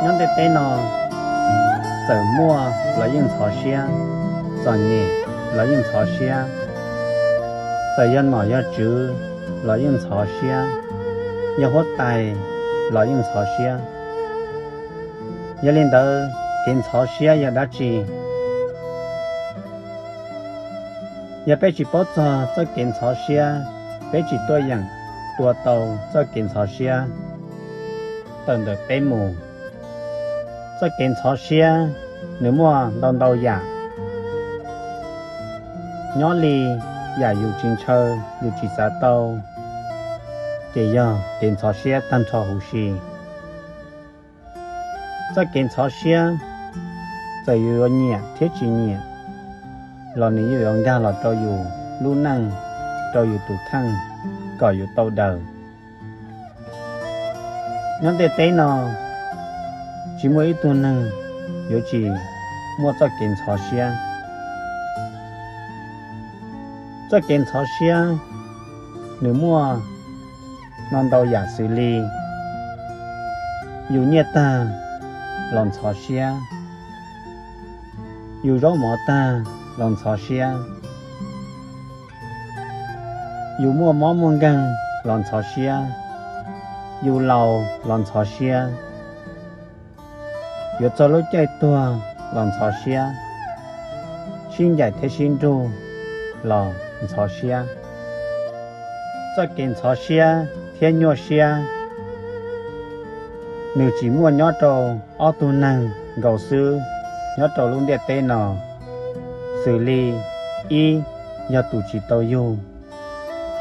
Nyob ntiaj teb no, txawm muaj los yeej ntxhov siab, txom nyem los yeej ntxhov siab, txawm yog nom yog tswv los yeej ntxhov siab, yog huab tais los yeej ntxhov siab. Yog li ntawd, kev ntxhov siab yog dab tsi? Yog peb tsis paub txog txoj kev ntxhov siab, peb tsis tuaj yeem tua tau txoj kev ntxhov siab tawm ntawm peb mus. Txoj kev ntxhov siab nws muaj ntau ntau yam. Nyob li yam yus tsis ntshaw, yus tsis xav tau, ces yog kev ntxhov siab tag nrho huv si. Txoj kev ntxhov siab, txawm yus yuav nyiam thiab tsis nyiam, los nws yeej yuav nkag los rau yus lub neej, rau yus tus kheej, kom yus tau daws. Nyob ntiaj teb no, tsis muaj ib tug neeg yuav tsis muaj txoj kev ntxhov siab. Txoj kev ntxhov siab, nws muaj no ntau yam xws li: yus nyiaj tag los ntxhov siab, yus zaub mov tag los ntxhov siab, yus muaj mob muaj nkeeg los ntxhov siab, yus laus los ntxhov siab, yuav txog lub caij tuag los ntxhov siab, sib ncaim thiab sib nrug los ntxhov siab. Txoj kev ntxhov siab thiab nyuaj siab, nws tsis muaj nyob rau ob tug neeg nkaus xwb nyob rau lub ntiaj teb no, xws li: ib, yog tus tsis tau yug;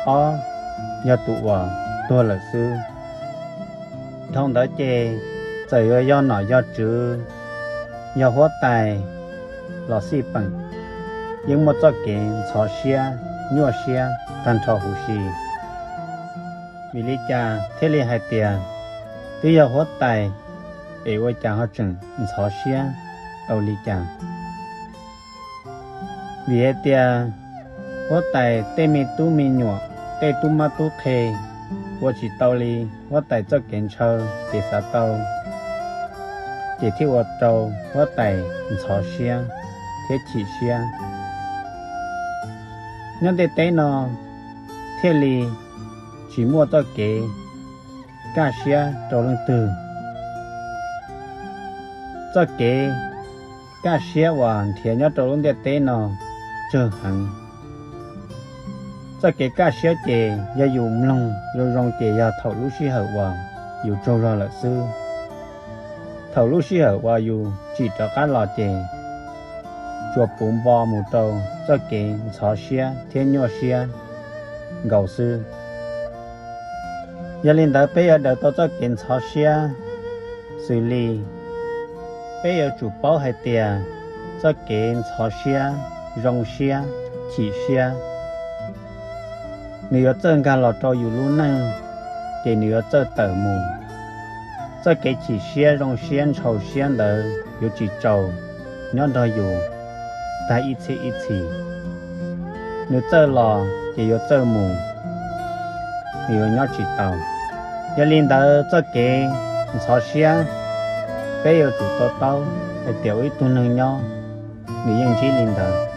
ob, yog tus uas tuag lawm xwb. Dhau ntawd ces, txawm yuav yog nom yog tswv, yog huab tais los xij peem, yeej muaj txoj kev ntxhov siab nyuaj siab tag nrho huv si. Vim li cas thiaj li hais tias twb yog huab tais es ua cas ho tseem ntxhov siab tau li cas? Vim hais tias huab tais tej me tub me nyuam, tej tub mab tub qhe ua tsis tau li huab tais txoj kev ntshaw kev xav tau, ces thiaj ua rau huab tais ntxhov siab thiab chim siab. Nyob ntiaj teb no thiaj li tsis muaj txoj kev kaj siab rau leej twg. Txoj kev kaj siab uas nrhiav nyob rau lub ntiaj teb no tsawg heev. Txoj kev kaj siab ces yog yus mloog zoo zoo ces yog thaum lub sij hawm uas yus tsaug zog lawm xwb. Thaum lub sij hawm uas yus tsim rov qab los ces tsuas puv npo mus rau txoj kev ntxhov siab thiab nyuaj siab nkaus xwb. Yog li ntawd peb yuav daws tau txoj kev ntxhov siab xws li: peb yuav tsum paub hais tias txoj kev ntxhov siab, zoo siab, chim siab, nws yuav txawj nkag los rau yus lub neej, ces nws yuav txawj tawm mus. Txoj kev chim siab, zoo siab, ntshaus siab ntawd yuav tsis tsaus nyob nrog yus tag ib txhiab ib txhis. Nws txawj los ces yuav txawj mus, nws yuav nyob tsis tau. Yog li ntawd txoj kev ntxhov siab, peb yuav tsum to taub hais tias ua ib tug neeg nyob, nws yeej ntsib li ntawd.